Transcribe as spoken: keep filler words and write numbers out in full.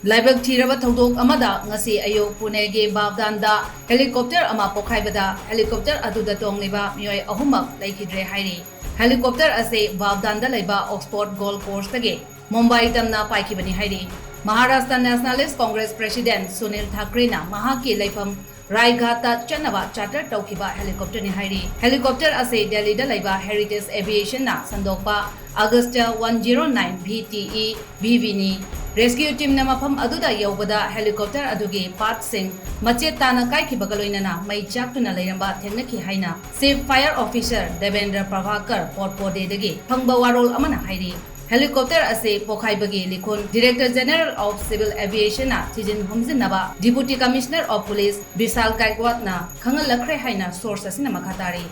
ꯂꯥꯏꯕꯛ ꯊꯤꯔꯕ ꯊꯧꯗꯣꯛ ꯑꯃꯗ ꯉꯁꯤ ꯑꯌꯨꯛ ꯄꯨꯅꯦꯒꯤ ꯕꯥꯒꯗꯥꯟꯗ helicopter ꯑꯃ ꯄꯣꯈꯥꯏꯕꯗ helicopter ꯑꯗꯨꯗ ꯇꯣꯡꯂꯤꯕ ꯃꯤꯑꯣꯏ ꯑꯍꯨꯝꯃꯛ ꯂꯩꯈꯤꯗ꯭ꯔꯦ ꯍꯥꯏꯔꯤ꯫ Helicopter ꯑꯁꯤ ꯕꯥꯒꯗꯥꯟꯗ ꯂꯩꯕ Oxford Golf Courseꯇꯒꯤ ꯃꯨꯝꯕꯥꯏ ꯇꯝꯅ ꯄꯥꯏꯈꯤꯕꯅꯤ ꯍꯥꯏꯔꯤ꯫ Maharashtra Nationalist Congress President Sunil ꯊꯥꯀ꯭ꯔꯦꯅ ꯃꯍꯥꯛꯀꯤ ꯂꯩꯐꯝ ꯔꯥꯏꯒꯥꯠꯇ ꯆꯠꯅꯕ charter ꯇꯧꯈꯤꯕ helicopterꯅꯤ ꯍꯥꯏꯔꯤ꯫ Helicopter ꯑꯁꯤ ꯗꯦꯜꯂꯤꯗ ꯂꯩꯕ Heritage Aviationꯅ ꯁꯟꯗꯣꯛꯄ Agusta one zero nine VTE VVꯅꯤ꯫ Rescue teamꯅ ꯃꯐꯝ ꯑꯗꯨꯗ ꯌꯧꯕꯗ helicopter ꯑꯗꯨꯒꯤ partꯁꯤꯡ ꯃꯆꯦꯠ ꯇꯥꯅ ꯀꯥꯏꯈꯤꯕꯒ ꯂꯣꯏꯅꯅ ꯃꯩ ꯆꯥꯛꯇꯨꯅ ꯂꯩꯔꯝꯕ ꯊꯦꯡꯅꯈꯤ ꯍꯥꯏꯅ Chief Fire Officer Debendra Prabhakar ꯄꯣꯠꯄꯣꯗꯦꯗꯒꯤ ꯐꯪꯕ ꯋꯥꯔꯣꯜ ꯑꯃꯅ ꯍꯥꯏꯔꯤ꯫ Helicopter ꯑꯁꯤ ꯄꯣꯈꯥꯏꯕꯒꯤ ꯂꯤꯈꯨꯟ Director General of Civil Aviationꯅ ꯊꯤꯖꯤꯟ ꯍꯨꯝꯖꯤꯟꯅꯕ Deputy Commissioner of Police ꯕꯤꯁꯥꯜ ꯒꯥꯏꯛꯋꯥꯗꯅ ꯈꯪꯍꯜꯂꯛꯈ꯭ꯔꯦ ꯍꯥꯏꯅ source ꯑꯁꯤꯅ ꯃꯈꯥ ꯇꯥꯔꯤ꯫